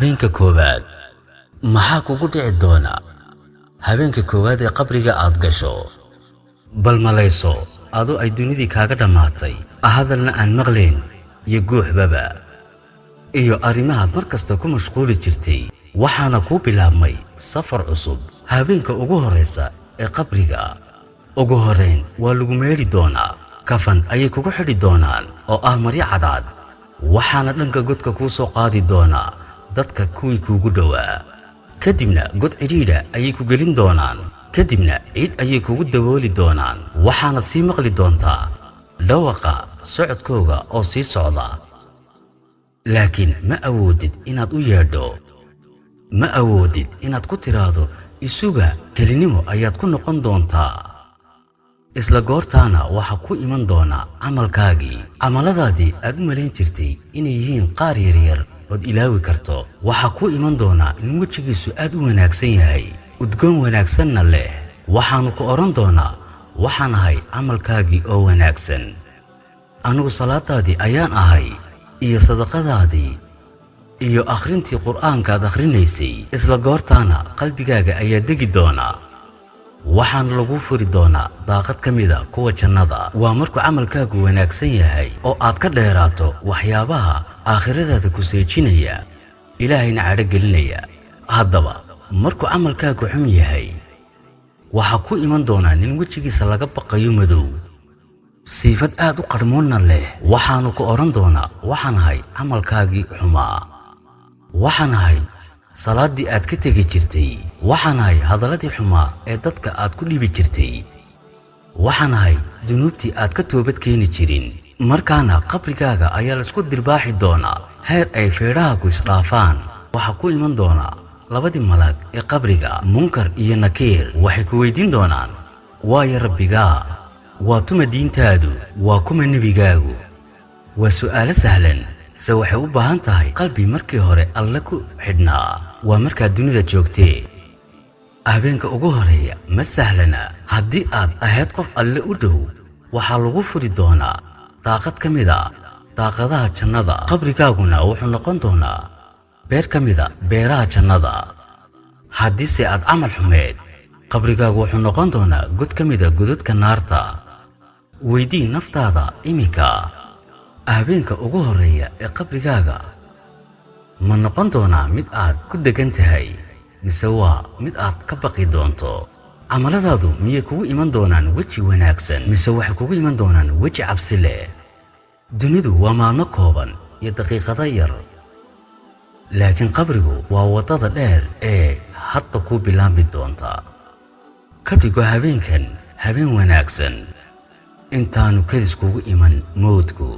Habeenka koowaad, maxaa kugu dhici doona habeenka koowaad ee qabriga aad gasho? Bal malayso adoo ay dunidii kaaga dhammaatay, hadalna aan maqlayn iyo guuxbaba iyo arrimahaad mar kasta ku mashquuli jirtay. Waxaana kuu bilaabmay safar cusub. Habeenka ugu horraysa ee qabriga, ugu horrayn waa lagu meedhi doonaa. Kafan ayay kugu xidhi doonaan oo ah maryo cadcad. Waxaana dhanka godka kuu soo qaadi doonaa dadka kuwii kuugu dhowaa. Kadibna god cidhiidha ayay ku gelin doonaan. Kadibna ciid ayay kugu dabooli doonaan. Waxaana sii maqli doontaa dhawaqa socodkooga oo sii socda, laakiin ma awoodid inaad u yeedho, ma awoodid inaad ku tiraahdo isuga. Kelinimo ayaad ku noqon doontaa. Isla goortaana waxaa ku iman doona camalkaagii, camaladaadii aad u malayn jirtay inay yihiin qaar yaryar ood ilaawi karto. Waxaa kuu iman doonaa in wejigiisu aad u wanaagsan yahay, udgoon wanaagsanna leh. Waxaannu ku odhan doonaa: "Waxaan ahay camalkaagii oo wanaagsan. Anigu salaadaadii ayaan ahay iyo sadaqadaadii iyo akhrintii Qur'aankaad akhrinaysay." Isla goortaana qalbigaaga ayaa degi doonaa. Waxaana lagu furi doonaa daaqad ka mida kuwa jannada. Waa markuu camalkaagu wanaagsan yahay oo aad ka dheeraato waxyaabaha aakhiradaada ku seejinaya, Ilaahayna cadho gelinaya. Haddaba markuu camalkaagu xun yahay, waxaa ku iman doonaa nin wejigiisa laga baqayo, madow, siifad aad u qarmoonna leh. Waxaanu ku odhan doonaa: "Waxaan ahay camalkaagii xumaa. Waxaan ahay salaaddii aad ka tegi jirtay. Waxaan ahay hadalladii xumaa ee dadka aad ku dhibi jirtay. Waxaan ahay dunuubtii aad ka toobad keeni jirin." Markaana qabrigaaga ayaa laisku dirbaaxi doonaa heer ay feedhaha ku isdhaafaan. Waxaa ku iman doonaa labadii malag ee qabriga, Munkar iyo Nakiir. Waxay ku weydiin doonaan: "Waayo rabbigaa? Waa tuma diintaadu? Waa kuma nebigaagu?" Waa su'aalo sahlan, se waxay u baahan tahay qalbi markii hore Alle ku xidhnaa. Waa markaad dunida joogtee. Habeenka ugu horeeya ma sahlana. Haddii aad ahayd qof Alle u dhow, waxaa lagu furi doonaa daaqad ka mida daaqadaha jannada. Qabrigaaguna wuxuu noqon doonaa beer ka mida beeraha jannada. Haddiise aad camal xumeed, qabrigaagu wuxuu noqon doonaa god ka mida godadka naarta. Weydii naftaada iminka: habeenka ugu horreeya ee qabrigaaga ma noqon doonaa mid aad ku deggan tahay, mise waa mid aad ka baqi doonto? Camaladaadu miyay kugu iman doonaan weji wanaagsan, mise waxay kugu iman doonaan weji cabsi leh? Dunidu waa maalmo kooban iyo daqiiqado yar, laakiin qabrigu waa waddada dheer ee hadda kuu bilaabmi doonta. Ka dhigo habeenkan habeen wanaagsan intaanu kadis kugu iman mowdku.